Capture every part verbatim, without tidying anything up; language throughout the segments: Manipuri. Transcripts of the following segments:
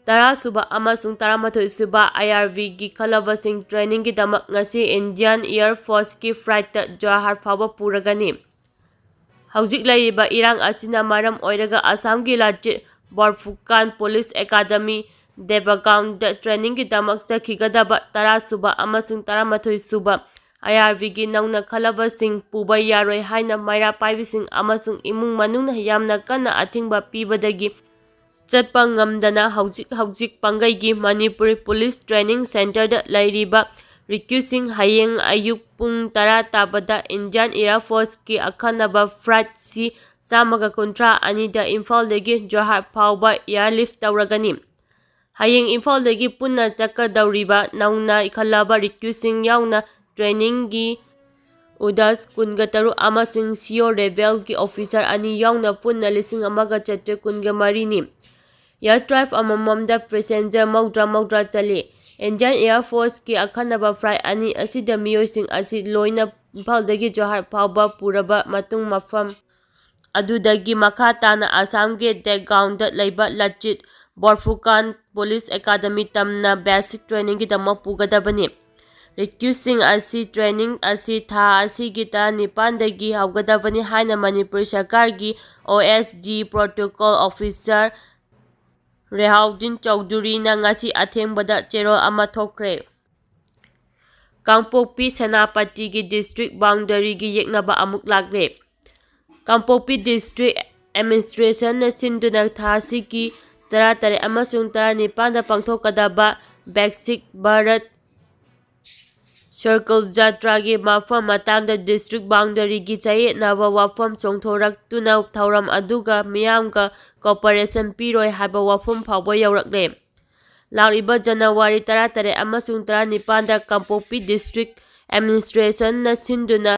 ꯇꯔꯥ ꯁꯨꯕ ꯑꯃꯁꯨꯡ ꯇꯔꯥꯃꯥꯊꯣꯏ ꯁꯨꯕ IRB ꯒꯤ ꯈꯜꯂꯕꯁꯤꯡ trainingꯒꯤꯗꯃꯛ ꯉꯁꯤ Indian Air Forceꯀꯤ flightꯇ ꯖꯣꯔꯍꯥꯠ ꯐꯥꯎꯕ ꯄꯨꯔꯒꯅꯤ꯫ ꯍꯧꯖꯤꯛ ꯂꯩꯔꯤꯕ ꯏꯔꯥꯡ ꯑꯁꯤꯅ ꯃꯔꯝ ꯑꯣꯏꯔꯒ ꯑꯁꯥꯝꯒꯤ ꯂꯥꯆꯤꯠ ꯕꯣꯔꯐꯨꯀꯥꯟ Police Academy ꯗꯦꯕꯒꯥꯎꯟꯗ trainingꯒꯤꯗꯃꯛ ꯆꯠꯈꯤꯒꯗꯕ ꯇꯔꯥ ꯁꯨꯕ ꯑꯃꯁꯨꯡ ꯇꯔꯥꯃꯥꯊꯣꯏ ꯁꯨꯕ IRBꯒꯤ ꯅꯧꯅ ꯈꯜꯂꯕꯁꯤꯡ ꯄꯨꯕ ꯌꯥꯔꯣꯏ ꯍꯥꯏꯅ ꯃꯩꯔꯥ ꯄꯥꯏꯕꯤꯁꯤꯡ ꯑꯃꯁꯨꯡ ꯏꯃꯨꯡ ꯃꯅꯨꯡꯅ ꯌꯥꯝꯅ ꯀꯟꯅ ꯑꯊꯤꯡꯕ ꯄꯤꯕꯗꯒꯤ ꯆꯠꯄ ꯉꯝꯗꯅ ꯍꯧꯖꯤꯛ ꯍꯧꯖꯤꯛ ꯄꯥꯡꯒꯩꯒꯤ ꯃꯅꯤꯄꯨꯔ Police Training Centreꯗ ꯂꯩꯔꯤꯕ recruitꯁꯤꯡ ꯍꯌꯦꯡ ꯑꯌꯨꯛ ꯄꯨꯡ ꯇꯔꯥ ꯇꯥꯕꯗ Indian Air Forceꯀꯤ ꯑꯈꯟꯅꯕ flight C ꯆꯥꯝꯃꯒ ꯀꯨꯟꯊ꯭ꯔꯥ ꯑꯅꯤꯗ ꯏꯝꯐꯥꯜꯗꯒꯤ ꯖꯣꯔꯍꯥꯠ ꯐꯥꯎꯕ airlift ꯇꯧꯔꯒꯅꯤ꯫ ꯍꯌꯦꯡ ꯏꯝꯐꯥꯜꯗꯒꯤ ꯄꯨꯟꯅ ꯆꯠꯀꯗꯧꯔꯤꯕ ꯅꯧꯅ ꯏꯈꯠꯂꯕ recruitꯁꯤꯡ ꯌꯥꯎꯅ trainingꯒꯤ UDAS ꯀꯨꯟꯒ ꯇꯔꯨꯛ ꯑꯃꯁꯨꯡ CO levelꯒꯤ officer ꯑꯅꯤ ꯌꯥꯎꯅ ꯄꯨꯟꯅ ꯂꯤꯁꯤꯡ ꯑꯃꯒ ꯆꯥꯇ꯭ꯔꯦꯠ ꯀꯨꯟꯒ ꯃꯔꯤꯅꯤ꯫ Air craft ꯑꯃꯃꯝꯗ passenger ꯃꯧꯗ꯭ꯔꯥ ꯃꯧꯗ꯭ꯔꯥ ꯆꯜꯂꯤ꯫ Indian Air Forceꯀꯤ ꯑꯈꯟꯅꯕ flight ꯑꯅꯤ ꯑꯁꯤꯗ ꯃꯤꯑꯣꯏꯁꯤꯡ ꯑꯁꯤ ꯂꯣꯏꯅ ꯏꯝꯐꯥꯜꯗꯒꯤ ꯖꯣꯔꯍꯥꯠ ꯐꯥꯎꯕ ꯄꯨꯔꯕ ꯃꯇꯨꯡ ꯃꯐꯝ ꯑꯗꯨꯗꯒꯤ ꯃꯈꯥ ꯇꯥꯅ ꯑꯁꯥꯝꯒꯤ ꯗꯦꯕꯒꯥꯎꯟꯗ ꯂꯩꯕ ꯂꯆꯤꯠ ꯕꯣꯔꯐꯨꯀꯥꯟ Police Academy ꯇꯝꯅ basic trainingꯒꯤꯗꯃꯛ ꯄꯨꯒꯗꯕꯅꯤ꯫ Recruitꯁꯤꯡ ꯑꯁꯤ training ꯑꯁꯤ ꯊꯥ ꯑꯁꯤꯒꯤ ꯇꯔꯥꯅꯤꯄꯥꯟꯗꯒꯤ ꯍꯧꯒꯗꯕꯅꯤ ꯍꯥꯏꯅ ꯃꯅꯤꯄꯨꯔ ꯁꯔꯀꯥꯔꯒꯤ OSD protocol officer ꯔꯦꯍꯥꯎꯗꯤꯟ ꯆꯧꯙꯨꯔꯤꯅ ꯉꯁꯤ ꯑꯊꯦꯡꯕꯗ ꯆꯦꯔꯣꯜ ꯑꯃ ꯊꯣꯛꯈ꯭ꯔꯦ꯫ ꯀꯥꯡꯄꯣꯛꯄꯤ ꯁꯦꯅꯥꯄꯇꯤꯒꯤ district boundaryꯒꯤ ꯌꯦꯛꯅꯕ ꯑꯃꯨꯛ ꯂꯥꯛꯂꯦ꯫ ꯀꯥꯡꯄꯣꯛꯄꯤ district administrationꯅ ꯁꯤꯟꯗꯨꯅ ꯊꯥ ꯑꯁꯤꯒꯤ ꯇꯔꯥꯇꯔꯦꯠ ꯑꯃꯁꯨꯡ ꯇꯔꯥꯅꯤꯄꯥꯟꯗ ꯄꯥꯡꯊꯣꯛꯀꯗꯕ ꯕꯤꯛꯁꯤꯠ ꯚꯥꯔꯠ ꯁꯔꯀꯜ ꯖꯥꯇ꯭ꯔꯥꯒꯤ ꯃꯐꯝ ꯃꯇꯥꯡꯗ district boundaryꯒꯤ ꯆꯌꯦꯠꯅꯕ ꯋꯥꯐꯝ ꯆꯣꯡꯊꯣꯔꯛꯇꯨꯅ ꯊꯧꯔꯝ ꯑꯗꯨꯒ ꯃꯤꯌꯥꯝꯒ cooperation ꯄꯤꯔꯣꯏ ꯍꯥꯏꯕ ꯋꯥꯐꯝ ꯐꯥꯎꯕ ꯌꯧꯔꯛꯂꯦ꯫ ꯂꯥꯛꯂꯤꯕ ꯖꯅꯋꯥꯔꯤ ꯇꯔꯥꯇꯔꯦꯠ ꯑꯃꯁꯨꯡ ꯇꯔꯥꯅꯤꯄꯥꯟꯗ ꯀꯥꯡꯄꯣꯛꯄꯤ district administrationꯅ ꯁꯤꯟꯗꯨꯅ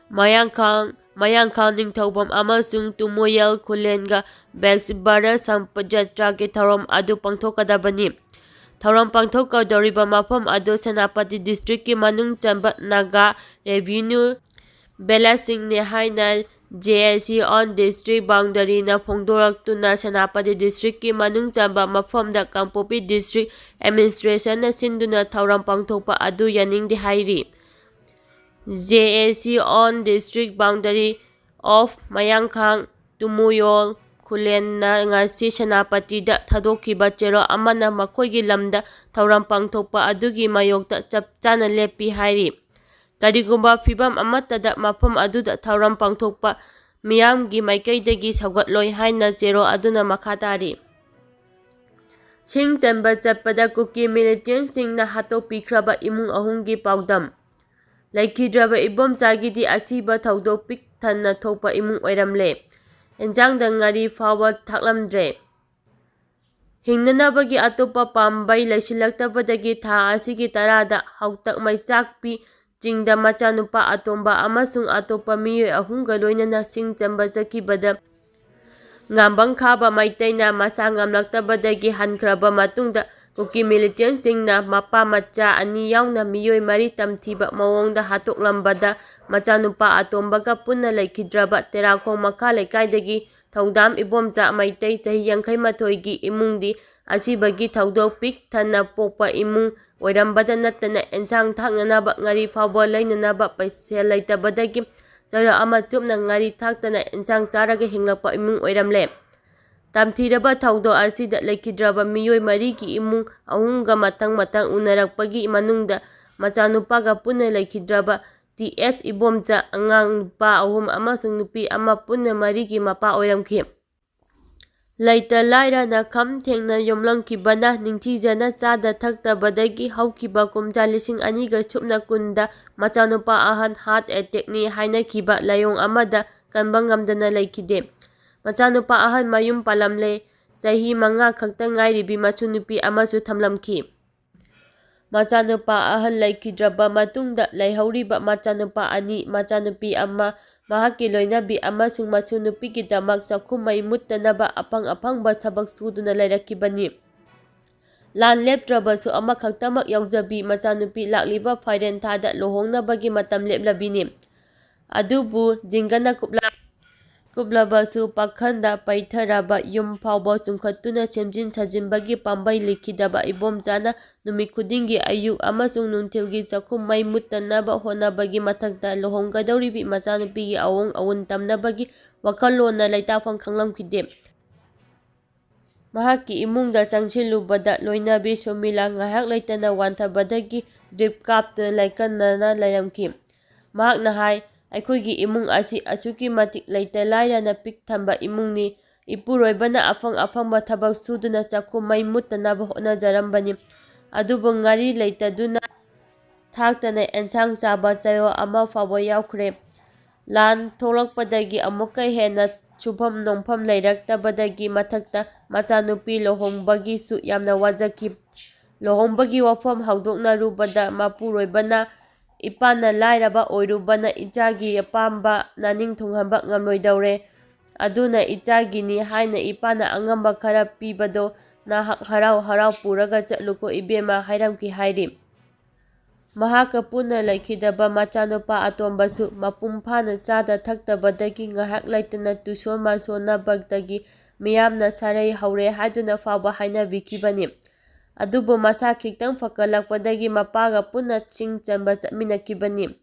ꯃꯌꯥꯡꯈꯥꯡ, ꯃꯌꯥꯡꯈꯥꯡ ꯅꯤꯡꯊꯧꯐꯝ ꯑꯃꯁꯨꯡ ꯇꯨꯃꯣꯌꯦꯜ ꯈꯨꯂꯦꯟꯒ ꯕꯤꯛꯁꯤꯠ ꯚꯥꯔꯠ ꯁꯝꯄꯠ ꯖꯥꯇ꯭ꯔꯥꯒꯤ ꯊꯧꯔꯝ ꯑꯗꯨ ꯄꯥꯡꯊꯣꯛꯀꯗꯕꯅꯤ꯫ ꯊꯧꯔꯝ ꯄꯥꯡꯊꯣꯛꯀꯗꯧꯔꯤꯕ ꯃꯐꯝ ꯑꯗꯨ ꯁꯦꯅꯥꯄꯇꯤ districtꯀꯤ ꯃꯅꯨꯡ ꯆꯟꯕ ꯅꯥꯒꯥ revenue villageꯁꯤꯡꯅꯤ ꯍꯥꯏꯅ J A C on District Boundaryꯅ ꯐꯣꯡꯗꯣꯔꯛꯇꯨꯅ Senapati districtꯀꯤ ꯃꯅꯨꯡ ꯆꯟꯕ ꯃꯐꯝꯗ ꯀꯥꯡꯄꯣꯛꯄꯤ District Administrationꯅ ꯁꯤꯟꯗꯨꯅ ꯊꯧꯔꯝ ꯄꯥꯡꯊꯣꯛꯄ ꯑꯗꯨ ꯌꯥꯅꯤꯡꯗꯦ ꯍꯥꯏꯔꯤ꯫ J A C on District Boundary of ꯃꯌꯥꯡꯈꯥꯡ ꯇꯨꯃꯨꯌꯣꯜ ꯈꯨꯂꯦꯟꯅ ꯉꯁꯤ ꯁꯦꯅꯥꯄꯇꯤꯗ ꯊꯥꯗꯣꯛꯈꯤꯕ ꯆꯦꯔꯣ ꯑꯃꯅ ꯃꯈꯣꯏꯒꯤ ꯂꯝꯗ ꯊꯧꯔꯝ ꯄꯥꯡꯊꯣꯛꯄ ꯑꯗꯨꯒꯤ ꯃꯥꯌꯣꯛꯇ ꯆꯞ ꯆꯥꯅ ꯂꯦꯞꯄꯤ ꯍꯥꯏꯔꯤ꯫ ꯀꯔꯤꯒꯨꯝꯕ ꯐꯤꯚꯝ ꯑꯃꯠꯇꯗ ꯃꯐꯝ ꯑꯗꯨꯗ ꯊꯧꯔꯝ ꯄꯥꯡꯊꯣꯛꯄ ꯃꯤꯌꯥꯝꯒꯤ ꯃꯥꯏꯀꯩꯗꯒꯤ ꯁꯧꯒꯠꯂꯣꯏ ꯍꯥꯏꯅ ꯆꯦꯔꯣ ꯑꯗꯨꯅ ꯃꯈꯥ ꯇꯥꯔꯤ꯫ ꯁꯤꯡ ꯆꯟꯕ ꯆꯠꯄꯗ ꯀꯨꯀꯤ militantꯁꯤꯡꯅ ꯍꯥꯠꯇꯣꯛꯄꯤꯈ꯭ꯔꯕ ꯏꯃꯨꯡ ꯑꯍꯨꯝꯒꯤ ꯄꯥꯎꯗꯝ꯫ ꯂꯩꯈꯤꯗ꯭ꯔꯕ ꯏꯕꯣꯝꯆꯥꯒꯤꯗꯤ ꯑꯁꯤꯕ ꯊꯧꯗꯣꯛ ꯄꯤꯛ ꯊꯟꯅ ꯊꯣꯛꯄ ꯏꯃꯨꯡ ꯑꯣꯏꯔꯝꯂꯦ꯫ ꯏꯟꯁꯥꯡꯗ ꯉꯥꯔꯤ ꯐꯥꯎꯕ ꯊꯥꯛꯂꯝꯗ꯭ꯔꯦ꯫ ꯍꯤꯡꯅꯅꯕꯒꯤ ꯑꯇꯣꯞꯄ ꯄꯥꯝꯕꯩ ꯂꯩꯁꯤꯜꯂꯛꯇꯕꯗꯒꯤ ꯊꯥ ꯑꯁꯤꯒꯤ ꯇꯔꯥꯗ ꯍꯥꯎꯇꯛ ꯃꯩꯆꯥꯛꯄꯤ ꯆꯤꯡꯗ ꯃꯆꯥꯅꯨꯄꯥ ꯑꯇꯣꯝꯕ ꯑꯃꯁꯨꯡ ꯑꯇꯣꯞꯄ ꯃꯤꯑꯣꯏ ꯑꯍꯨꯝꯒ ꯂꯣꯏꯅꯅ ꯁꯤꯡ ꯆꯟꯕ ꯆꯠꯈꯤꯕꯗ ꯉꯥꯝꯕꯪ ꯈꯥꯕ ꯃꯩꯇꯩꯅ ꯃꯁꯥ ꯉꯝꯂꯛꯇꯕꯗꯒꯤ ꯍꯟꯈ꯭ꯔꯕ ꯃꯇꯨꯡꯗ ꯀꯨꯀꯤ militantꯁꯤꯡꯅ ꯃꯄꯥ ꯃꯆꯥ ꯑꯅꯤ ꯌꯥꯎꯅ ꯃꯤꯑꯣꯏ ꯃꯔꯤ ꯇꯝꯊꯤꯕ ꯃꯑꯣꯡꯗ ꯍꯥꯠꯇꯣꯛꯂꯝꯕꯗ ꯃꯆꯥꯅꯨꯄꯥ ꯑꯇꯣꯝꯕꯒ ꯄꯨꯟꯅ ꯂꯩꯈꯤꯗ꯭ꯔꯕ ꯇꯦꯔꯥꯈꯣꯡ ꯃꯈꯥ ꯂꯩꯀꯥꯏꯗꯒꯤ ꯊꯧꯗꯥꯝ ꯏꯕꯣꯝꯆꯥ ꯃꯩꯇꯩ ꯆꯍꯤ ꯌꯥꯡꯈꯩ ꯃꯥꯊꯣꯏꯒꯤ ꯏꯃꯨꯡꯗꯤ ꯑꯁꯤꯕꯒꯤ ꯊꯧꯗꯣꯛ ꯄꯤꯛ ꯊꯟꯅ ꯄꯣꯛꯄ ꯏꯃꯨꯡ ꯑꯣꯏꯔꯝꯕꯗ ꯅꯠꯇꯅ ꯑꯦꯟꯁꯥꯡ ꯊꯥꯛꯅꯅꯕ ꯉꯥꯔꯤ ꯐꯥꯎꯕ ꯂꯩꯅꯅꯕ ꯄꯩꯁꯦꯜ ꯂꯩꯇꯕꯗꯒꯤ ꯆꯔꯨ ꯑꯃ ꯆꯨꯞꯅ ꯉꯥꯔꯤ ꯊꯥꯛꯇꯅ ꯑꯦꯟꯁꯥꯡ ꯆꯥꯔꯒ ꯍꯤꯡꯂꯛꯄ ꯏꯃꯨꯡ ꯑꯣꯏꯔꯝꯂꯦ꯫ ꯇꯝꯊꯤꯔꯕ ꯊꯧꯗꯣꯛ ꯑꯁꯤꯗ ꯂꯩꯈꯤꯗ꯭ꯔꯕ ꯃꯤꯑꯣꯏ ꯃꯔꯤꯒꯤ ꯏꯃꯨꯡ ꯑꯍꯨꯝꯒ ꯃꯊꯪ ꯃꯊꯪ ꯎꯅꯔꯛꯄꯒꯤ ꯃꯅꯨꯡꯗ ꯃꯆꯥꯅꯨꯄꯥꯒ ꯄꯨꯟꯅ ꯂꯩꯈꯤꯗ꯭ꯔꯕ ꯇꯤ ꯑꯦꯁ ꯏꯕꯣꯝꯆꯥ, ꯑꯉꯥꯡ ꯅꯨꯄꯥ ꯑꯍꯨꯝ ꯑꯃꯁꯨꯡ ꯅꯨꯄꯤ ꯑꯃ, ꯄꯨꯟꯅ ꯃꯔꯤꯒꯤ ꯃꯄꯥ ꯑꯣꯏꯔꯝꯈꯤ꯫ ꯂꯩꯇ ꯂꯥꯏꯔꯅ ꯈꯝ ꯊꯦꯡꯅ ꯌꯣꯝꯂꯝꯈꯤꯕꯅ ꯅꯤꯡꯊꯤꯖꯅ ꯆꯥꯗ ꯊꯛꯇꯕꯗꯒꯤ ꯍꯧꯈꯤꯕ ꯀꯨꯝꯖꯥ ꯂꯤꯁꯤꯡ ꯑꯅꯤꯒ ꯁꯨꯞꯅ ꯀꯨꯟꯗ ꯃꯆꯥꯅꯨꯄꯥ ꯑꯍꯟ heart attackꯅꯤ ꯍꯥꯏꯅꯈꯤꯕ ꯂꯥꯏꯑꯣꯡ ꯑꯃꯗ ꯀꯟꯕ ꯉꯝꯗꯅ ꯂꯩꯈꯤꯗꯦ꯫ ꯃꯆꯥꯅꯨꯄꯥ ꯑꯍꯟ ꯃꯌꯨꯝ ꯄꯥꯜꯂꯝꯂꯦ꯫ ꯆꯍꯤ ꯃꯉꯥ ꯈꯛꯇ ꯉꯥꯏꯔꯤꯕꯤ ꯃꯁꯨ ꯅꯨꯄꯤ ꯑꯃꯁꯨ ꯊꯝꯂꯝꯈꯤ꯫ ꯃꯆꯥꯅꯨꯄꯥ ꯑꯍꯜ ꯂꯩꯈꯤꯗ꯭ꯔꯕ ꯃꯇꯨꯡꯗ ꯂꯩꯍꯧꯔꯤꯕ ꯃꯆꯥꯅꯨꯄꯥ ꯑꯅꯤ, ꯃꯆꯥꯅꯨꯄꯤ ꯑꯃ, ꯃꯍꯥꯛꯀꯤ ꯂꯣꯏꯅꯕꯤ ꯑꯃꯁꯨꯡ ꯃꯁꯨ ꯅꯨꯄꯤꯒꯤꯗꯃꯛ ꯆꯥꯛꯈꯨꯝ ꯃꯩ ꯃꯨꯠꯇꯅꯕ ꯑꯄꯪ ꯑꯄꯪꯕ ꯊꯕꯛ ꯁꯨꯗꯨꯅ ꯂꯩꯔꯛꯈꯤꯕꯅꯤ꯫ ꯂꯥꯟ ꯂꯦꯞꯇ꯭ꯔꯕꯁꯨ ꯑꯃꯈꯛꯇꯃꯛ ꯌꯥꯎꯖꯕꯤ ꯃꯆꯥꯅꯨꯄꯤ ꯂꯥꯛꯂꯤꯕ ꯐꯥꯏꯔꯦꯟ ꯊꯥꯗ ꯂꯨꯍꯣꯡꯅꯕꯒꯤ ꯃꯇꯝ ꯂꯦꯞꯂꯕꯤꯅꯤ꯫ ꯑꯗꯨꯕꯨ ꯖꯤꯡꯒꯅ ꯀꯨꯞꯂ-, ꯀꯨꯞꯂꯕꯁꯨ ꯄꯥꯈꯟꯗ ꯄꯩꯊꯔꯕ ꯌꯨꯝ ꯐꯥꯎꯕ ꯆꯨꯝꯈꯠꯇꯨꯅ ꯁꯦꯝꯖꯤꯟ ꯁꯥꯖꯤꯟꯕꯒꯤ ꯄꯥꯝꯕꯩ ꯂꯩꯈꯤꯗꯕ ꯏꯕꯣꯝꯆꯥꯅ ꯅꯨꯃꯤꯠ ꯈꯨꯗꯤꯡꯒꯤ ꯑꯌꯨꯛ ꯑꯃꯁꯨꯡ ꯅꯨꯡꯊꯤꯜꯒꯤ ꯆꯥꯛꯈꯨꯝ ꯃꯩ ꯃꯨꯠꯇꯅꯕ ꯍꯣꯠꯅꯕꯒꯤ ꯃꯊꯛꯇ ꯂꯨꯍꯣꯡꯒꯗꯧꯔꯤꯕꯤ ꯃꯆꯥꯅꯨꯄꯤꯒꯤ ꯑꯑꯣꯡ ꯑꯑꯣꯟ ꯇꯝꯅꯕꯒꯤ ꯋꯥꯈꯜꯂꯣꯟꯅ ꯂꯩꯇꯥꯐꯝ ꯈꯪꯂꯝꯈꯤꯗꯦ꯫ ꯃꯍꯥꯛꯀꯤ ꯏꯃꯨꯡꯗ ꯆꯪꯁꯤꯜꯂꯨꯕꯗ ꯂꯣꯏꯅꯕꯤ ꯁꯨꯃꯤꯂꯥ ꯉꯥꯏꯍꯥꯛ ꯂꯩꯇꯅ ꯋꯥꯟꯊꯕꯗꯒꯤ ꯗ꯭ꯔꯤꯞ ꯀꯥꯞꯇꯨꯅ ꯂꯥꯏꯀꯠꯅꯅ ꯂꯩꯔꯝꯈꯤ꯫ ꯃꯍꯥꯛꯅ ꯍꯥꯏ, "ꯑꯩꯈꯣꯏꯒꯤ ꯏꯃꯨꯡ ꯑꯁꯤ ꯑꯁꯨꯛꯀꯤ ꯃꯇꯤꯛ ꯂꯩꯇ ꯂꯥꯏꯔꯅ ꯄꯤꯛ ꯊꯝꯕ ꯏꯃꯨꯡꯅꯤ꯫ ꯏꯄꯨꯔꯣꯏꯕꯅ ꯑꯐꯪ ꯑꯐꯪꯕ ꯊꯕꯛ ꯁꯨꯗꯨꯅ ꯆꯥꯛꯈꯨꯝ ꯃꯩ ꯃꯨꯠꯇꯅꯕ ꯍꯣꯠꯅꯖꯔꯝꯕꯅꯤ꯫ ꯑꯗꯨꯕꯨ ꯉꯥꯔꯤ ꯂꯩꯇꯗꯨꯅ ꯊꯥꯛꯇꯅ ꯑꯦꯟꯁꯥꯡ ꯆꯥꯕ ꯆꯌꯣꯜ ꯑꯃ ꯐꯥꯎꯕ ꯌꯥꯎꯈ꯭ꯔꯦ꯫ ꯂꯥꯟ ꯊꯣꯛꯂꯛꯄꯗꯒꯤ ꯑꯃꯨꯛꯀ ꯍꯦꯟꯅ ꯁꯨꯐꯝ ꯅꯣꯝꯐꯝ ꯂꯩꯔꯛꯇꯕꯗꯒꯤ ꯃꯊꯛꯇ ꯃꯆꯥꯅꯨꯄꯤ ꯂꯨꯍꯣꯡꯕꯒꯤꯁꯨ ꯌꯥꯝꯅ ꯋꯥꯖꯈꯤ꯫ ꯂꯨꯍꯣꯡꯕꯒꯤ ꯋꯥꯐꯝ ꯍꯧꯗꯣꯛꯅꯔꯨꯕꯗ ꯃꯄꯨꯔꯣꯏꯕꯅ, "ꯏꯄꯥꯅ ꯂꯥꯏꯔꯕ ꯑꯣꯏꯔꯨꯕꯅ ꯏꯆꯥꯒꯤ ꯑꯄꯥꯝꯕ ꯅꯥꯅꯤꯡ ꯊꯨꯡꯍꯟꯕ ꯉꯝꯂꯣꯏꯗꯧꯔꯦ꯫ ꯑꯗꯨꯅ ꯏꯆꯥꯒꯤꯅꯤ ꯍꯥꯏꯅ ꯏꯄꯥꯅ ꯑꯉꯝꯕ ꯈꯔ ꯄꯤꯕꯗꯣ ꯅꯍꯥꯛ ꯍꯔꯥꯎ ꯍꯔꯥꯎ ꯄꯨꯔꯒ ꯆꯠꯂꯨꯀꯣ ꯏꯕꯦꯝꯃ" ꯍꯥꯏꯔꯝꯈꯤ ꯍꯥꯏꯔꯤ꯫ ꯃꯍꯥꯛꯀ ꯄꯨꯟꯅ ꯂꯩꯈꯤꯗꯕ ꯃꯆꯥꯅꯨꯄꯥ ꯑꯇꯣꯝꯕꯁꯨ ꯃꯄꯨꯡ ꯐꯥꯅ ꯆꯥꯗ ꯊꯛꯇꯕꯗꯒꯤ ꯉꯥꯏꯍꯥꯛ ꯂꯩꯇꯅ ꯇꯨꯁꯣꯟ ꯃꯥꯁꯣꯟꯅꯕꯗꯒꯤ ꯃꯤꯌꯥꯝꯅ ꯁꯥꯔꯩ ꯍꯧꯔꯦ ꯍꯥꯏꯗꯨꯅ ꯐꯥꯎꯕ ꯍꯥꯏꯅꯕꯤꯈꯤꯕꯅꯤ꯫ ꯑꯗꯨꯕꯨ ꯃꯁꯥ ꯈꯤꯇꯪ ꯐꯒꯠꯂꯛꯄꯗꯒꯤ ꯃꯄꯥꯒ ꯄꯨꯟꯅ ꯆꯤꯡ ꯆꯟꯕ ꯆꯠꯃꯤꯟꯅꯈꯤꯕꯅꯤ꯫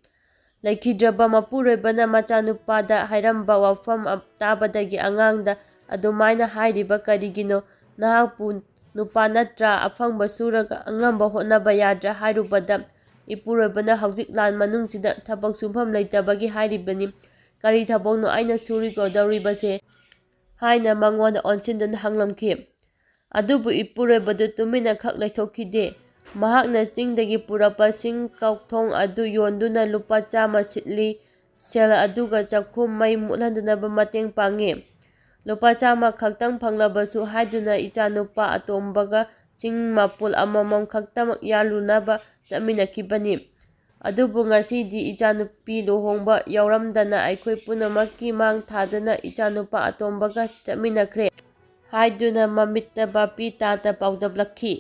ꯂꯩꯈꯤꯗ꯭ꯔꯕ ꯃꯄꯨꯔꯣꯏꯕꯅ ꯃꯆꯥꯅꯨꯄꯥꯗ ꯍꯥꯏꯔꯝꯕ ꯋꯥꯐꯝ ꯑ-, ꯇꯥꯕꯗꯒꯤ ꯑꯉꯥꯡꯗ ꯑꯗꯨꯃꯥꯏꯅ ꯍꯥꯏꯔꯤꯕ ꯀꯔꯤꯒꯤꯅꯣ? ꯅꯍꯥꯛꯄꯨ ꯅꯨꯄꯥ ꯅꯠꯇ꯭ꯔꯥ? ꯑꯐꯪꯕ ꯁꯨꯔꯒ ꯑꯉꯝꯕ ꯍꯣꯠꯅꯕ ꯌꯥꯗ꯭ꯔꯥ? ꯍꯥꯏꯔꯨꯕꯗ ꯏꯄꯨꯔꯣꯏꯕꯅ, "ꯍꯧꯖꯤꯛ ꯂꯥꯟ ꯃꯅꯨꯡꯁꯤꯗ ꯊꯕꯛ ꯁꯨꯐꯝ ꯂꯩꯇꯕꯒꯤ ꯍꯥꯏꯔꯤꯕꯅꯤ꯫ ꯀꯔꯤ ꯊꯕꯛꯅꯣ ꯑꯩꯅ ꯁꯨꯔꯤꯒꯗꯧꯔꯤꯕꯁꯦ?" ꯍꯥꯏꯅ ꯃꯉꯣꯟꯗ ꯑꯣꯟꯁꯤꯟꯗꯨꯅ ꯍꯪꯂꯝꯈꯤ꯫ ꯑꯗꯨꯕꯨ ꯏꯄꯨꯔꯣꯏꯕꯗꯨ ꯇꯨꯃꯤꯟꯅ ꯈꯛ ꯂꯩꯊꯣꯛꯈꯤꯗꯦ꯫ ꯃꯍꯥꯛꯅ ꯆꯤꯡꯗꯒꯤ ꯄꯨꯔꯛꯄ ꯁꯤꯡ ꯀꯧꯊꯣꯡ ꯑꯗꯨ ꯌꯣꯟꯗꯨꯅ ꯂꯨꯄꯥ ꯆꯥꯝꯃ ꯁꯤꯠꯂꯤ꯫ ꯁꯦꯜ ꯑꯗꯨꯒ ꯆꯥꯛꯈꯨꯝ ꯃꯩ ꯃꯨꯠꯍꯟꯗꯅꯕ ꯃꯇꯦꯡ ꯄꯥꯡꯉꯤ꯫ ꯂꯨꯄꯥ ꯆꯥꯝꯃ ꯈꯛꯇꯪ ꯐꯪꯂꯕꯁꯨ ꯍꯥꯏꯗꯨꯅ ꯏꯆꯥꯅꯨꯄꯥ ꯑꯇꯣꯝꯕꯒ ꯆꯤꯡ ꯃꯄꯨꯜ ꯑꯃꯃꯝ ꯈꯛꯇꯃꯛ ꯌꯥꯜꯂꯨꯅꯕ ꯆꯠꯃꯤꯟꯅꯈꯤꯕꯅꯤ꯫ ꯑꯗꯨꯕꯨ ꯉꯁꯤꯗꯤ ꯏꯆꯥꯅꯨꯄꯤ ꯂꯨꯍꯣꯡꯕ ꯌꯥꯎꯔꯝꯗꯅ ꯑꯩꯈꯣꯏ ꯄꯨꯝꯅꯃꯛꯀꯤ ꯃꯥꯡ ꯊꯥꯗꯨꯅ ꯏꯆꯥꯅꯨꯄꯥ ꯑꯇꯣꯝꯕꯒ ꯆꯠꯃꯤꯟꯅꯈ꯭ꯔꯦ ꯍꯥꯏꯗꯨꯅ ꯃꯃꯤꯠꯇ ꯕꯥꯄꯤ ꯇꯥꯗ ꯄꯥꯎꯗꯝꯂꯛꯈꯤ꯫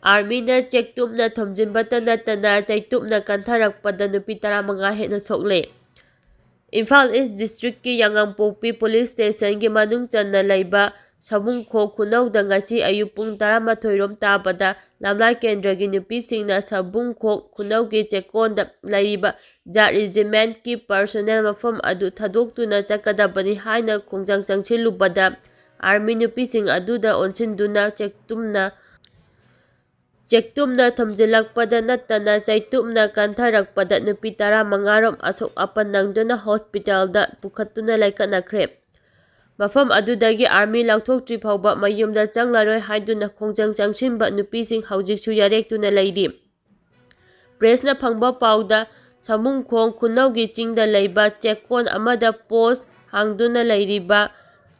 ꯑꯥꯔꯃꯤꯅ ꯆꯦꯛꯇꯨꯝꯅ ꯊꯣꯝꯖꯤꯟꯕꯇ ꯅꯠꯇꯅ ꯆꯩꯇꯨꯞꯅ ꯀꯟꯊꯔꯛꯄꯗ ꯅꯨꯄꯤ ꯇꯔꯥꯃꯉꯥ ꯍꯦꯟꯅ ꯁꯣꯛꯂꯦ꯫ ꯏꯝꯐꯥꯜ ꯏꯁ ꯗꯤꯁꯇ꯭ꯔꯤꯛꯀꯤ ꯌꯥꯉꯥꯡꯄꯣꯛꯄꯤ ꯄꯨꯂꯤꯁ ꯁ꯭ꯇꯦꯁꯟꯒꯤ ꯃꯅꯨꯡ ꯆꯟꯅ ꯂꯩꯕ ꯁꯃꯨꯡꯈꯣꯛ ꯈꯨꯅꯧꯗ ꯉꯁꯤ ꯑꯌꯨꯛ ꯄꯨꯡ ꯇꯔꯥꯃꯥꯊꯣꯏ ꯔꯣꯝ ꯇꯥꯕꯗ ꯂꯝꯂꯥꯏ ꯀꯦꯟꯗ꯭ꯔꯒꯤ ꯅꯨꯄꯤꯁꯤꯡꯅ ꯁꯃꯨꯡꯈꯣꯛ ꯈꯨꯅꯧꯒꯤ ꯆꯦꯛꯀꯣꯟꯗ ꯂꯩꯔꯤꯕ ꯖꯥꯠ ꯔꯤꯖꯤꯃꯦꯟꯠꯀꯤ ꯄꯔꯁꯣꯅꯦꯜ ꯃꯐꯝ ꯑꯗꯨ ꯊꯥꯗꯣꯛꯇꯨꯅ ꯆꯠꯀꯗꯕꯅꯤ ꯍꯥꯏꯅ ꯈꯣꯡꯖꯪ ꯆꯪꯁꯤꯜꯂꯨꯕꯗ ꯑꯥꯔꯃꯤ ꯅꯨꯄꯤꯁꯤꯡ ꯑꯗꯨꯗ ꯑꯣꯟꯁꯤꯟꯗꯨꯅ ꯆꯦꯛꯇꯨꯝꯅ ꯆꯦꯛꯇꯨꯝꯅ ꯊꯣꯝꯖꯤꯜꯂꯛꯄꯗ ꯅꯠꯇꯅ ꯆꯩꯇꯨꯞꯅ ꯀꯟꯊꯔꯛꯄꯗ ꯅꯨꯄꯤ ꯇꯔꯥꯃꯉꯥ ꯔꯣꯝ ꯑꯁꯣꯛ ꯑꯄꯟ ꯅꯪꯗꯨꯅ ꯍꯣꯁꯄꯤꯇꯥꯜꯗ ꯄꯨꯈꯠꯇꯨꯅ ꯂꯩꯈꯠꯅꯈ꯭ꯔꯦ꯫ ꯃꯐꯝ ꯑꯗꯨꯗꯒꯤ ꯑꯥꯔꯃꯤ ꯂꯧꯊꯣꯛꯇ꯭ꯔꯤ ꯐꯥꯎꯕ ꯃꯌꯨꯝꯗ ꯆꯪꯂꯔꯣꯏ ꯍꯥꯏꯗꯨꯅ ꯈꯣꯡꯖꯪ ꯆꯪꯁꯤꯟꯕ ꯅꯨꯄꯤꯁꯤꯡ ꯍꯧꯖꯤꯛꯁꯨ ꯌꯥꯔꯦꯛꯇꯨꯅ ꯂꯩꯔꯤ꯫ ꯄ꯭ꯔꯦꯁꯅ ꯐꯪꯕ ꯄꯥꯎꯗ ꯁꯃꯨꯡꯈꯣꯡ ꯈꯨꯅꯧꯒꯤ ꯆꯤꯡꯗ ꯂꯩꯕ ꯆꯦꯛꯀꯣꯟ ꯑꯃꯗ ꯄꯣꯁ ꯍꯥꯡꯗꯨꯅ ꯂꯩꯔꯤꯕ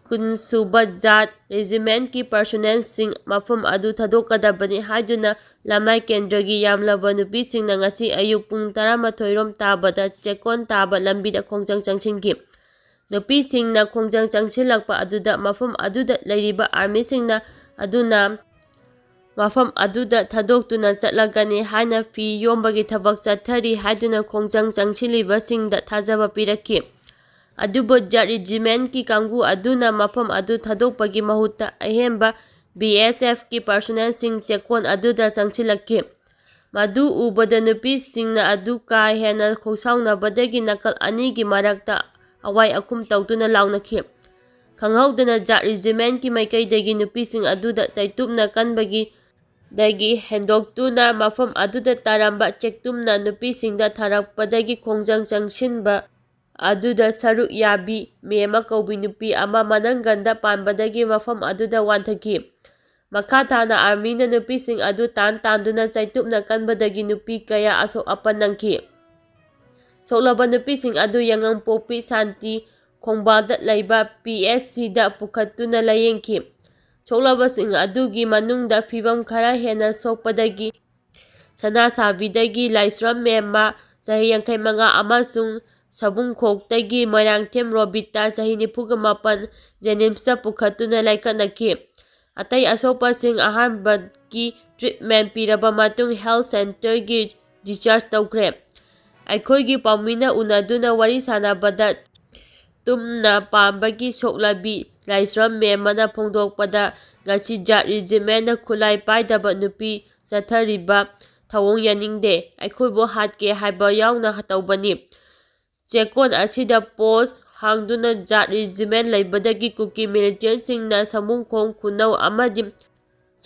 ꯀꯨꯟꯁꯨꯕ ꯖꯥꯠ ꯔꯦꯖꯤꯃꯦꯟꯠꯀꯤ ꯄꯔꯁꯣꯅꯦꯜꯁꯤꯡ ꯃꯐꯝ ꯑꯗꯨ ꯊꯥꯗꯣꯛꯀꯗꯕꯅꯤ ꯍꯥꯏꯗꯨꯅ ꯂꯝꯂꯥꯏ ꯀꯦꯟꯗ꯭ꯔꯒꯤ ꯌꯥꯝꯂꯕ ꯅꯨꯄꯤꯁꯤꯡꯅ ꯉꯁꯤ ꯑꯌꯨꯛ ꯄꯨꯡ ꯇꯔꯥꯃꯥꯊꯣꯏ ꯔꯣꯝ ꯇꯥꯕꯗ ꯆꯦꯛꯀꯣꯟ ꯇꯥꯕ ꯂꯝꯕꯤꯗ ꯈꯣꯡꯖꯪ ꯆꯪꯁꯤꯟꯈꯤ꯫ ꯅꯨꯄꯤꯁꯤꯡꯅ ꯈꯣꯡꯖꯪ ꯆꯪꯁꯤꯜꯂꯛꯄ ꯑꯗꯨꯗ ꯃꯐꯝ ꯑꯗꯨꯗ ꯂꯩꯔꯤꯕ ꯑꯥꯔꯃꯤꯁꯤꯡꯅ ꯑꯗꯨꯅ ꯃꯐꯝ ꯑꯗꯨꯗ ꯊꯥꯗꯣꯛꯇꯨꯅ ꯆꯠꯂꯒꯅꯤ ꯍꯥꯏꯅ ꯐꯤ ꯌꯣꯝꯕꯒꯤ ꯊꯕꯛ ꯆꯠꯊꯔꯤ ꯍꯥꯏꯗꯨꯅ ꯈꯣꯡꯖꯪ ꯆꯪꯁꯤꯜꯂꯤꯕꯁꯤꯡꯗ ꯊꯥꯖꯕ ꯄꯤꯔꯛꯈꯤ꯫ ꯑꯗꯨꯕꯨ ꯖꯥꯠ ꯔꯤꯖꯤꯃꯦꯟꯠꯀꯤ ꯀꯥꯡꯕꯨ ꯑꯗꯨꯅ ꯃꯐꯝ ꯑꯗꯨ ꯊꯥꯗꯣꯛꯄꯒꯤ ꯃꯍꯨꯠꯇ ꯑꯍꯦꯟꯕ ꯕꯤ ꯑꯦꯁ ꯑꯦꯐꯀꯤ ꯄꯔꯁꯣꯅꯦꯜꯁꯤꯡ ꯆꯦꯛꯀꯣꯟ ꯑꯗꯨꯗ ꯆꯪꯁꯤꯜꯂꯛꯈꯤ꯫ ꯃꯗꯨ ꯎꯕꯗ ꯅꯨꯄꯤꯁꯤꯡꯅ ꯑꯗꯨ ꯀꯥ ꯍꯦꯟꯅ ꯈꯣꯡꯁꯥꯎꯅꯕꯗꯒꯤ ꯅꯥꯀꯜ ꯑꯅꯤꯒꯤ ꯃꯔꯛꯇ ꯑꯋꯥꯏ ꯑꯈꯨꯝ ꯇꯧꯗꯨꯅ ꯂꯥꯎꯅꯈꯤ꯫ ꯈꯪꯍꯧꯗꯅ ꯖꯥꯠ ꯔꯤꯖꯤꯃꯦꯟꯠꯀꯤ ꯃꯥꯏꯀꯩꯗꯒꯤ ꯅꯨꯄꯤꯁꯤꯡ ꯑꯗꯨꯗ ꯆꯩꯇꯨꯞꯅ ꯀꯟꯕꯒꯤ ꯗꯒꯤ ꯍꯦꯟꯗꯣꯛꯇꯨꯅ ꯃꯐꯝ ꯑꯗꯨꯗ ꯇꯥꯔꯝꯕ ꯆꯦꯛꯇꯨꯝꯅ ꯅꯨꯄꯤꯁꯤꯡꯗ ꯊꯥꯔꯛꯄꯗꯒꯤ ꯈꯣꯡꯖꯪ ꯆꯪꯁꯤꯟꯕ ꯑꯗꯨꯗ ꯁꯔꯨꯛ ꯌꯥꯕꯤ ꯃꯦꯃ ꯀꯧꯕꯤ ꯅꯨꯄꯤ ꯑꯃ ꯃꯅꯪꯒꯟꯗ ꯄꯥꯟꯕꯗꯒꯤ ꯃꯐꯝ ꯑꯗꯨꯗ ꯋꯥꯟꯊꯈꯤ꯫ ꯃꯈꯥ ꯇꯥꯅ ꯑꯥꯔꯃꯤꯅ ꯅꯨꯄꯤꯁꯤꯡ ꯑꯗꯨ ꯇꯥꯟ ꯇꯥꯟꯗꯨꯅ ꯆꯩꯇꯨꯞꯅ ꯀꯟꯕꯗꯒꯤ ꯅꯨꯄꯤ ꯀꯌꯥ ꯑꯁꯣꯛ ꯑꯄꯟ ꯅꯪꯈꯤ꯫ ꯁꯣꯛꯂꯕ ꯅꯨꯄꯤꯁꯤꯡ ꯑꯗꯨ ꯌꯥꯉꯥꯡꯄꯣꯛꯄꯤ ꯁꯥꯟꯇꯤ ꯈꯣꯡꯕꯥꯜꯗ ꯂꯩꯕ ꯄꯤ ꯑꯦꯁ ꯁꯤꯗ ꯄꯨꯈꯠꯇꯨꯅ ꯂꯥꯌꯦꯡꯈꯤ꯫ ꯁꯣꯛꯂꯕꯁꯤꯡ ꯑꯗꯨꯒꯤ ꯃꯅꯨꯡꯗ ꯐꯤꯚꯝ ꯈꯔ ꯍꯦꯟꯅ ꯁꯣꯛꯄꯗꯒꯤ ꯁꯅꯥꯁꯥꯕꯤꯗꯒꯤ ꯂꯥꯏꯁ꯭ꯔꯝ ꯃꯦꯝꯃ, ꯆꯍꯤ ꯌꯥꯡꯈꯩ ꯃꯉꯥ, ꯑꯃꯁꯨꯡ ꯁꯕꯨꯡꯈꯣꯛꯇꯒꯤ ꯃꯣꯏꯔꯥꯡꯊꯦꯝ ꯔꯣꯕꯤꯇꯥ, ꯆꯍꯤ ꯅꯤꯐꯨꯒ ꯃꯥꯄꯟ, ꯖꯦꯅꯤꯝꯁꯇ ꯄꯨꯈꯠꯇꯨꯅ ꯂꯥꯏꯀꯠꯅꯈꯤ꯫ ꯑꯇꯩ ꯑꯁꯣꯛꯄꯁꯤꯡ ꯑꯍꯥꯟꯕꯒꯤ ꯇ꯭ꯔꯤꯠꯃꯦꯟ ꯄꯤꯔꯕ ꯃꯇꯨꯡ ꯍꯦꯜꯊ ꯁꯦꯟꯇꯔꯒꯤ ꯗꯤꯁꯆꯥꯔꯖ ꯇꯧꯈ꯭ꯔꯦ꯫ ꯑꯩꯈꯣꯏꯒꯤ ꯄꯥꯎꯃꯤꯅ ꯎꯅꯗꯨꯅ ꯋꯥꯔꯤ ꯁꯥꯟꯅꯕꯗ ꯇꯨꯝꯅ ꯄꯥꯝꯕꯒꯤ ꯁꯣꯛꯂꯕꯤ ꯂꯥꯏꯁ꯭ꯔꯝ ꯃꯦꯝꯃꯅ ꯐꯣꯡꯗꯣꯛꯄꯗ, ꯉꯁꯤ ꯖꯥꯠ ꯔꯤꯖꯤꯃꯦꯟꯅ ꯈꯨꯠꯂꯥꯏ ꯄꯥꯏꯗꯕ ꯅꯨꯄꯤ ꯆꯠꯊꯔꯤꯕ ꯊꯧꯑꯣꯡ ꯌꯥꯅꯤꯡꯗꯦ꯫ ꯑꯩꯈꯣꯏꯕꯨ ꯍꯥꯠꯀꯦ ꯍꯥꯏꯕ ꯌꯥꯎꯅ ꯇꯧꯕꯅꯤ꯫ ꯆꯦꯛꯀꯣꯟ ꯑꯁꯤꯗ ꯄꯣꯁ ꯍꯥꯡꯗꯨꯅ ꯖꯥꯠ ꯔꯤꯖꯤꯃꯦꯟ ꯂꯩꯕꯗꯒꯤ ꯀꯨꯀꯤ ꯃꯤꯂꯤꯇꯦꯟꯁꯤꯡꯅ ꯁꯃꯨꯡꯈꯣꯡ ꯈꯨꯅꯧ ꯑꯃꯗꯤ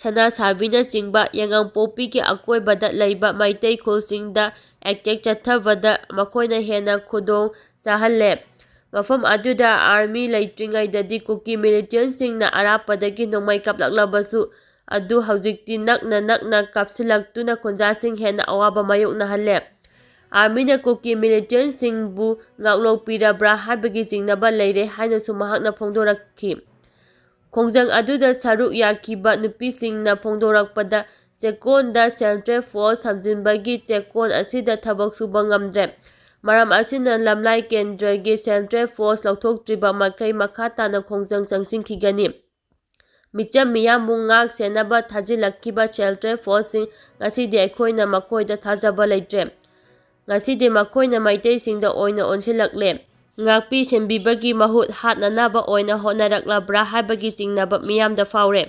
ꯁꯅꯥꯁꯥꯕꯤꯅꯆꯤꯡꯕ ꯌꯥꯉꯥꯡꯄꯣꯛꯄꯤꯒꯤ ꯑꯀꯣꯏꯕꯗ ꯂꯩꯕ ꯃꯩꯇꯩ ꯈꯨꯜꯁꯤꯡꯗ ꯑꯦꯇꯦꯛ ꯆꯠꯊꯕꯗ ꯃꯈꯣꯏꯅ ꯍꯦꯟꯅ ꯈꯨꯗꯣꯡ ꯆꯥꯍꯜꯂꯦ꯫ ꯃꯐꯝ ꯑꯗꯨꯗ ꯑꯥꯔꯃꯤ ꯂꯩꯇ꯭ꯔꯤꯉꯩꯗꯗꯤ ꯀꯨꯀꯤ ꯃꯤꯂꯤꯇꯦꯟꯁꯤꯡꯅ ꯑꯔꯥꯞꯄꯗꯒꯤ ꯅꯣꯡꯃꯩ ꯀꯥꯞꯂꯛꯂꯕꯁꯨ ꯑꯗꯨ ꯍꯧꯖꯤꯛꯇꯤ ꯅꯛꯅ ꯅꯛꯅ ꯀꯥꯞꯁꯤꯜꯂꯛꯇꯨꯅ ꯈꯨꯟꯖꯥꯁꯤꯡ ꯍꯦꯟꯅ ꯑꯋꯥꯕ ꯃꯥꯌꯣꯛꯅꯍꯜꯂꯦ꯫ ꯑꯥꯔꯃꯤꯅ ꯀꯨꯀꯤ ꯃꯤꯂꯤꯇꯦꯟꯁꯤꯡꯕꯨ ꯉꯥꯛꯂꯣꯛꯄꯤꯔꯕ꯭ꯔꯥ ꯍꯥꯏꯕꯒꯤ ꯆꯤꯡꯅꯕ ꯂꯩꯔꯦ ꯍꯥꯏꯅꯁꯨ ꯃꯍꯥꯛꯅ ꯐꯣꯡꯗꯣꯔꯛꯈꯤ꯫ ꯈꯣꯡꯖꯪ ꯑꯗꯨꯗ ꯁꯔꯨꯛ ꯌꯥꯈꯤꯕ ꯅꯨꯄꯤꯁꯤꯡꯅ ꯐꯣꯡꯗꯣꯔꯛꯄꯗ, ꯆꯦꯛꯀꯣꯟꯗ ꯁꯦꯟꯇ꯭ꯔꯦꯜ ꯐꯣꯔꯁ ꯊꯝꯖꯤꯟꯕꯒꯤ ꯆꯦꯛꯀꯣꯟ ꯑꯁꯤꯗ ꯊꯕꯛ ꯁꯨꯕ ꯉꯝꯗ꯭ꯔꯦ꯫ ꯃꯔꯝ ꯑꯁꯤꯅ ꯂꯝꯂꯥꯏ ꯀꯦꯟꯗ꯭ꯔꯒꯤ ꯁꯦꯟꯇ꯭ꯔꯦꯜ ꯐꯣꯔꯁ ꯂꯧꯊꯣꯛꯇ꯭ꯔꯤꯕ ꯃꯈꯩ ꯃꯈꯥ ꯇꯥꯅ ꯈꯣꯡꯖꯪ ꯆꯪꯁꯤꯟꯈꯤꯒꯅꯤ꯫ ꯃꯤꯆꯝ ꯃꯤꯌꯥꯝꯕꯨ ꯉꯥꯛ ꯁꯦꯟꯅꯕ ꯊꯥꯖꯤꯜꯂꯛꯈꯤꯕ ꯁꯦꯟꯇ꯭ꯔꯦꯜ ꯐꯣꯔꯁꯁꯤꯡ ꯉꯁꯤꯗꯤ ꯑꯩꯈꯣꯏꯅ ꯃꯈꯣꯏꯗ ꯊꯥꯖꯕ ꯂꯩꯇ꯭ꯔꯦ꯫ ꯉꯁꯤꯗꯤ ꯃꯈꯣꯏꯅ ꯃꯩꯇꯩꯁꯤꯡꯗ ꯑꯣꯏꯅ ꯑꯣꯟꯁꯤꯜꯂꯛꯂꯦ꯫ ꯉꯥꯛꯄꯤ ꯁꯦꯟꯕꯤꯕꯒꯤ ꯃꯍꯨꯠ ꯍꯥꯠꯅꯅꯕ ꯑꯣꯏꯅ ꯍꯣꯠꯅꯔꯛꯂꯕ꯭ꯔꯥ ꯍꯥꯏꯕꯒꯤ ꯆꯤꯡꯅꯕ ꯃꯤꯌꯥꯝꯗ ꯐꯥꯎꯔꯦ꯫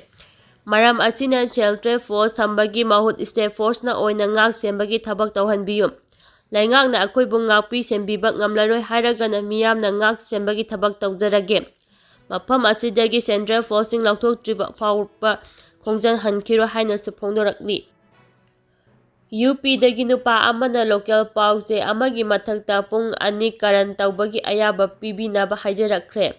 ꯃꯔꯝ ꯑꯁꯤꯅ ꯁꯦꯟꯇ꯭ꯔꯦꯜ ꯐꯣꯔꯁ ꯊꯝꯕꯒꯤ ꯃꯍꯨꯠ ꯁ꯭ꯇꯦꯠ ꯐꯣꯔꯁꯅ ꯑꯣꯏꯅ ꯉꯥꯛ ꯁꯦꯟꯕꯒꯤ ꯊꯕꯛ ꯇꯧꯍꯟꯕꯤꯌꯨ꯫ ꯂꯩꯉꯥꯛꯅ ꯑꯩꯈꯣꯏꯕꯨ ꯉꯥꯛꯄꯤ ꯁꯦꯟꯕꯤꯕ ꯉꯝꯂꯔꯣꯏ ꯍꯥꯏꯔꯒꯅ ꯃꯤꯌꯥꯝꯅ ꯉꯥꯛ ꯁꯦꯟꯕꯒꯤ ꯊꯕꯛ ꯇꯧꯖꯔꯒꯦ꯫ ꯃꯐꯝ ꯑꯁꯤꯗꯒꯤ ꯁꯦꯟꯇ꯭ꯔꯦꯜ ꯐꯣꯔꯁꯁꯤꯡ ꯂꯧꯊꯣꯛꯇ꯭ꯔꯤꯕ ꯐꯥꯎꯕ ꯈꯣꯡꯖꯪ ꯍꯟꯈꯤꯔꯣꯏ ꯍꯥꯏꯅꯁꯨ ꯐꯣꯡꯗꯣꯔꯛꯂꯤ꯫ ꯌꯨ ꯄꯤꯗꯒꯤ ꯅꯨꯄꯥ ꯑꯃꯅ ꯂꯣꯀꯦꯜ ꯄꯥꯎ ꯆꯦ ꯑꯃꯒꯤ ꯃꯊꯛꯇ ꯄꯨꯡ ꯑꯅꯤ ꯀꯔꯟ ꯇꯧꯕꯒꯤ ꯑꯌꯥꯕ ꯄꯤꯕꯤꯅꯕ ꯍꯥꯏꯖꯔꯛꯈ꯭ꯔꯦ꯫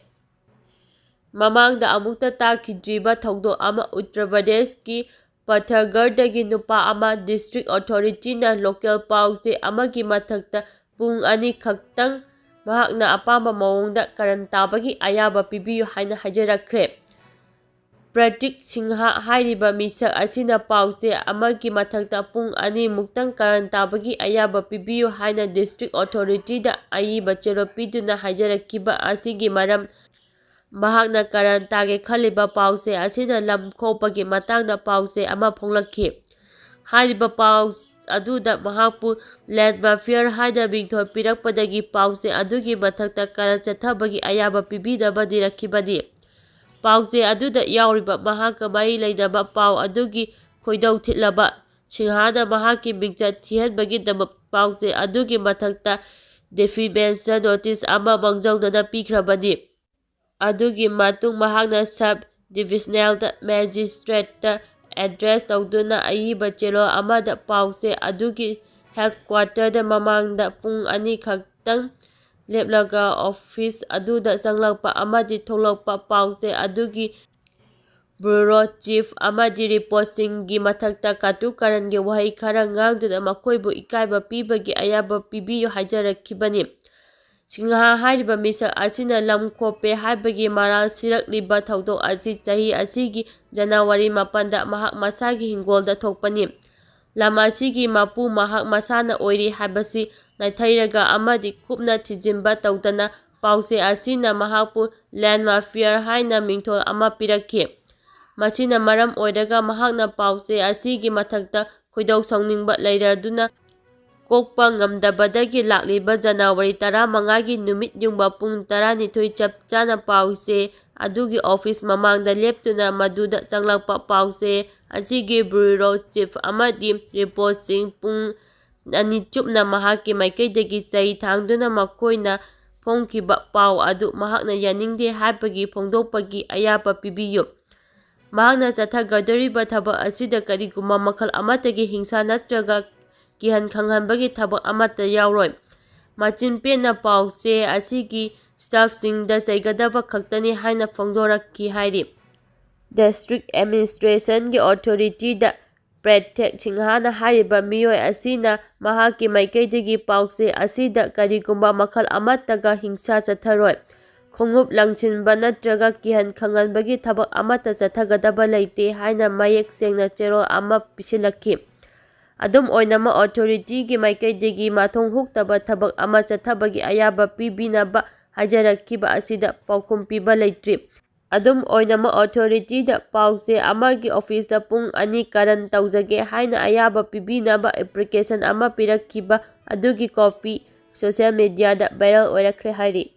ꯃꯃꯥꯡꯗ ꯑꯃꯨꯛꯇ ꯇꯥꯈꯤꯗ꯭ꯔꯤꯕ ꯊꯧꯗꯣꯛ ꯑꯃ, ꯎꯠꯇꯔ ꯄ꯭ꯔꯗꯦꯁꯀꯤ ꯄꯊꯒꯔꯗꯒꯤ ꯅꯨꯄꯥ ꯑꯃ ꯗꯤꯁꯇ꯭ꯔꯤꯛ ꯑꯣꯊꯣꯔꯤꯇꯤꯅ ꯂꯣꯀꯦꯜ ꯄꯥꯎ ꯆꯦ ꯑꯃꯒꯤ ꯃꯊꯛꯇ ꯄꯨꯡ ꯑꯅꯤ ꯈꯛꯇꯪ ꯃꯍꯥꯛꯅ ꯑꯄꯥꯝꯕ ꯃꯑꯣꯡꯗ ꯀꯔꯟ ꯇꯥꯕꯒꯤ ꯑꯌꯥꯕ ꯄꯤꯕꯤꯌꯨ ꯍꯥꯏꯅ ꯍꯥꯏꯖꯔꯛꯈ꯭ꯔꯦ꯫ ꯄ꯭ꯔꯇꯤꯛ ꯁꯤꯡꯍ ꯍꯥꯏꯔꯤꯕ ꯃꯤꯁꯛ ꯑꯁꯤꯅ ꯄꯥꯎ ꯆꯦ ꯑꯃꯒꯤ ꯃꯊꯛꯇ ꯄꯨꯡ ꯑꯅꯤꯃꯨꯛꯇꯪ ꯀꯔꯟ ꯇꯥꯕꯒꯤ ꯑꯌꯥꯕ ꯄꯤꯕꯤꯌꯨ ꯍꯥꯏꯅ ꯗꯤꯁꯇ꯭ꯔꯤꯛ ꯑꯣꯊꯣꯔꯤꯇꯤꯗ ꯑꯏꯕ ꯆꯦꯔꯣꯞ ꯄꯤꯗꯨꯅ ꯍꯥꯏꯖꯔꯛꯈꯤꯕ ꯑꯁꯤꯒꯤ ꯃꯔꯝ ꯃꯍꯥꯛꯅ ꯀꯔꯟ ꯇꯥꯒꯦ ꯈꯜꯂꯤꯕ ꯄꯥꯎ ꯆꯦ ꯑꯁꯤꯅ ꯂꯝ ꯈꯣꯛꯄꯒꯤ ꯃꯇꯥꯡꯗ ꯄꯥꯎ ꯆꯦ ꯑꯃ ꯐꯣꯡꯂꯛꯈꯤ꯫ ꯍꯥꯏꯔꯤꯕ ꯄꯥꯎ ꯑꯗꯨꯗ ꯃꯍꯥꯛꯄꯨ ꯂꯦꯟ ꯃꯥꯐꯤꯌꯥ ꯍꯥꯏꯅ ꯃꯤꯡꯊꯣꯜ ꯄꯤꯔꯛꯄꯗꯒꯤ ꯄꯥꯎ ꯆꯦ ꯑꯗꯨꯒꯤ ꯃꯊꯛꯇ ꯀꯔꯟ ꯆꯠꯊꯕꯒꯤ ꯑꯌꯥꯕ ꯄꯤꯕꯤꯅꯕ ꯅꯤꯔꯛꯈꯤꯕꯅꯤ꯫ ꯄꯥꯎ ꯆꯦ ꯑꯗꯨꯗ ꯌꯥꯎꯔꯤꯕ ꯃꯍꯥꯛꯀ ꯃꯔꯤ ꯂꯩꯅꯕ ꯄꯥꯎ ꯑꯗꯨꯒꯤ ꯈꯣꯏꯗꯧ ꯊꯤꯠꯂꯕ ꯁꯤꯡꯍꯥꯅ ꯃꯍꯥꯛꯀꯤ ꯃꯤꯡꯆꯠ ꯊꯤꯍꯟꯕꯒꯤꯗꯃꯛ ꯄꯥꯎ ꯆꯦ ꯑꯗꯨꯒꯤ ꯃꯊꯛꯇ ꯗꯤꯐꯦꯃꯦꯁꯟ ꯅꯣꯇꯤꯁ ꯑꯃ ꯃꯥꯡꯖꯧꯅꯅ ꯄꯤꯈ꯭ꯔꯕꯅꯤ꯫ ꯑꯗꯨꯒꯤ ꯃꯇꯨꯡ ꯃꯍꯥꯛꯅ ꯁꯕ ꯗꯤꯕꯤꯖꯅꯦꯜ ꯃꯦꯖꯤꯁꯇ꯭ꯔꯦꯠꯇ ꯑꯦꯗ꯭ꯔꯦꯁ ꯇꯧꯗꯨꯅ ꯑꯏꯕ ꯆꯦꯔꯣꯜ ꯑꯃꯗ ꯄꯥꯎ ꯆꯦ ꯑꯗꯨꯒꯤ ꯍꯦꯗꯀ꯭ꯋꯥꯇꯔꯗ ꯃꯃꯥꯡꯗ ꯄꯨꯡ ꯑꯅꯤ ꯈꯛꯇꯪ ꯂꯦꯞꯂꯒ ꯑꯣꯐꯤꯁ ꯑꯗꯨꯗ ꯆꯪꯂꯛꯄ ꯑꯃꯗꯤ ꯊꯣꯛꯂꯛꯄ ꯄꯥꯎ ꯆꯦ ꯑꯗꯨꯒꯤ ꯕ꯭ꯌꯨꯔꯣ ꯆꯤꯐ ꯑꯃꯗꯤ ꯔꯤꯄꯣꯔꯠꯁꯤꯡꯒꯤ ꯃꯊꯛꯇ ꯀꯇꯨ ꯀꯔꯟꯒꯤ ꯋꯥꯍꯩ ꯈꯔ ꯉꯥꯡꯗꯨꯅ ꯃꯈꯣꯏꯕꯨ ꯏꯀꯥꯏꯕ ꯄꯤꯕꯒꯤ ꯑꯌꯥꯕ ꯄꯤꯕꯤꯌꯨ ꯍꯥꯏꯖꯔꯛꯈꯤꯕꯅꯤ꯫ ꯁꯤꯡꯍꯥ ꯍꯥꯏꯔꯤꯕ ꯃꯤꯁꯛ ꯑꯁꯤꯅ ꯂꯝ ꯈꯣꯞꯄꯦ ꯍꯥꯏꯕꯒꯤ ꯃꯔꯥꯜ ꯁꯤꯔꯛꯂꯤꯕ ꯊꯧꯗꯣꯛ ꯑꯁꯤ ꯆꯍꯤ ꯑꯁꯤꯒꯤ ꯖꯅꯋꯥꯔꯤ ꯃꯥꯄꯟꯗ ꯃꯍꯥꯛ ꯃꯁꯥꯒꯤ ꯍꯤꯡꯒꯣꯜꯗ ꯊꯣꯛꯄꯅꯤ꯫ ꯂꯝ ꯑꯁꯤꯒꯤ ꯃꯄꯨ ꯃꯍꯥꯛ ꯃꯁꯥꯅ ꯑꯣꯏꯔꯤ ꯍꯥꯏꯕꯁꯤ ꯅꯥꯊꯩꯔꯒ ꯑꯃꯗꯤ ꯀꯨꯞꯅ ꯊꯤꯖꯤꯟꯕ ꯇꯧꯗꯅ ꯄꯥꯎ ꯆꯦ ꯑꯁꯤꯅ ꯃꯍꯥꯛꯄꯨ ꯂꯦꯟ ꯃꯥꯐꯤꯌꯥ ꯍꯥꯏꯅ ꯃꯤꯡꯊꯣꯜ ꯑꯃ ꯄꯤꯔꯛꯈꯤ꯫ ꯃꯁꯤꯅ ꯃꯔꯝ ꯑꯣꯏꯔꯒ ꯃꯍꯥꯛꯅ ꯄꯥꯎ ꯆꯦ ꯑꯁꯤꯒꯤ ꯃꯊꯛꯇ ꯈꯣꯏꯗꯧ ꯁꯥꯎꯅꯤꯡꯕ ꯂꯩꯔꯗꯨꯅ ꯀꯣꯛꯄ ꯉꯝꯗꯕꯗꯒꯤ ꯂꯥꯛꯂꯤꯕ ꯖꯅꯋꯥꯔꯤ ꯇꯔꯥꯃꯉꯥꯒꯤ ꯅꯨꯃꯤꯠ ꯌꯨꯡꯕ ꯄꯨꯡ ꯇꯔꯥꯅꯤꯊꯣꯏ ꯆꯞ ꯆꯥꯅ ꯄꯥꯎ ꯆꯦ ꯑꯗꯨꯒꯤ ꯑꯣꯐꯤꯁ ꯃꯃꯥꯡꯗ ꯂꯦꯞꯇꯨꯅ ꯃꯗꯨꯗ ꯆꯪꯂꯛꯄ ꯄꯥꯎ ꯆꯦ ꯑꯁꯤꯒꯤ ꯕ꯭ꯌꯨꯔꯣ ꯆꯤꯐ ꯑꯃꯗꯤ ꯔꯤꯄꯣꯔꯠꯁꯤꯡ ꯄꯨꯡ ꯑꯅꯤ ꯆꯨꯞꯅ ꯃꯍꯥꯛꯀꯤ ꯃꯥꯏꯀꯩꯗꯒꯤ ꯆꯩ ꯊꯥꯡꯗꯨꯅ ꯃꯈꯣꯏꯅ ꯐꯣꯡꯈꯤꯕ ꯄꯥꯎ ꯑꯗꯨ ꯃꯍꯥꯛꯅ ꯌꯥꯅꯤꯡꯗꯦ ꯍꯥꯏꯕꯒꯤ ꯐꯣꯡꯗꯣꯛꯄꯒꯤ ꯑꯌꯥꯕ ꯄꯤꯕꯤꯌꯨ꯫ ꯃꯍꯥꯛꯅ ꯆꯠꯊꯒꯗꯧꯔꯤꯕ ꯊꯕꯛ ꯑꯁꯤꯗ ꯀꯔꯤꯒꯨꯝꯕ ꯃꯈꯜ ꯑꯃꯠꯇꯒꯤ ꯍꯤꯡꯁꯥ ꯅꯠꯇ꯭ꯔꯒ ꯀꯤꯍꯟ ꯈꯪꯍꯟꯕꯒꯤ ꯊꯕꯛ ꯑꯃꯠꯇ ꯌꯥꯎꯔꯣꯏ꯫ ꯃꯆꯤꯟ ꯄꯦꯠꯅ ꯄꯥꯎ ꯆꯦ ꯑꯁꯤꯒꯤ ꯁ꯭ꯇꯥꯐꯁꯤꯡꯗ ꯆꯩꯒꯗꯕ ꯈꯛꯇꯅꯤ ꯍꯥꯏꯅ ꯐꯣꯡꯗꯣꯔꯛꯈꯤ ꯍꯥꯏꯔꯤ꯫ ꯗꯤꯁꯇ꯭ꯔꯤꯛ ꯑꯦꯗꯃꯤꯅꯤꯁꯇ꯭ꯔꯦꯁꯟꯒꯤ ꯑꯣꯊꯣꯔꯤꯇꯤꯗ ꯄ꯭ꯔꯦꯊꯦꯛ ꯁꯤꯡꯍꯥꯅ ꯍꯥꯏꯔꯤꯕ ꯃꯤꯑꯣꯏ ꯑꯁꯤꯅ ꯃꯍꯥꯛꯀꯤ ꯃꯥꯏꯀꯩꯗꯒꯤ ꯄꯥꯎ ꯆꯦ ꯑꯁꯤꯗ ꯀꯔꯤꯒꯨꯝꯕ ꯃꯈꯜ ꯑꯃꯠꯇꯒ ꯍꯤꯡꯁꯥ ꯆꯠꯊꯔꯣꯏ꯫ ꯈꯣꯡꯎꯞ ꯂꯪꯁꯤꯟꯕ ꯅꯠꯇ꯭ꯔꯒ ꯀꯤꯍꯟ ꯈꯪꯍꯟꯕꯒꯤ ꯊꯕꯛ ꯑꯃꯠꯇ ꯆꯠꯊꯒꯗꯕ ꯂꯩꯇꯦ ꯍꯥꯏꯅ ꯃꯌꯦꯛ ꯁꯦꯡꯅ ꯆꯦꯔꯣꯜ ꯑꯃ ꯄꯤꯁꯤꯜꯂꯛꯈꯤ꯫ ꯑꯗꯨꯝ ꯑꯣꯏꯅꯃꯛ, ꯑꯣꯊꯣꯔꯤꯇꯤꯒꯤ ꯃꯥꯏꯀꯩꯗꯒꯤ ꯃꯊꯣꯡ ꯍꯨꯛꯇꯕ ꯊꯕꯛ ꯑꯃ ꯆꯠꯊꯕꯒꯤ ꯑꯌꯥꯕ ꯄꯤꯕꯤꯅꯕ ꯍꯥꯏꯖꯔꯛꯈꯤꯕ ꯑꯁꯤꯗ ꯄꯥꯎꯈꯨꯝ ꯄꯤꯕ ꯂꯩꯇ꯭ꯔꯤ꯫ ꯑꯗꯨꯝ ꯑꯣꯏꯅꯃꯛ, ꯑꯣꯊꯣꯔꯤꯇꯤꯗ ꯄꯥꯎꯆꯦ ꯑꯃꯒꯤ ꯑꯣꯐꯤꯁꯇ ꯄꯨꯡ ꯑꯅꯤ ꯀꯔꯟ ꯇꯧꯖꯒꯦ ꯍꯥꯏꯅ ꯑꯌꯥꯕ ꯄꯤꯕꯤꯅꯕ ꯑꯦꯄ꯭ꯂꯤꯀꯦꯁꯟ ꯑꯃ ꯄꯤꯔꯛꯈꯤꯕ ꯑꯗꯨꯒꯤ ꯀꯣꯄꯤ ꯁꯣꯁꯤꯌꯦꯜ ꯃꯤꯗꯤꯌꯥꯗ ꯚꯥꯏꯔꯦꯜ ꯑꯣꯏꯔꯛꯈ꯭ꯔꯦ ꯍꯥꯏꯔꯤ꯫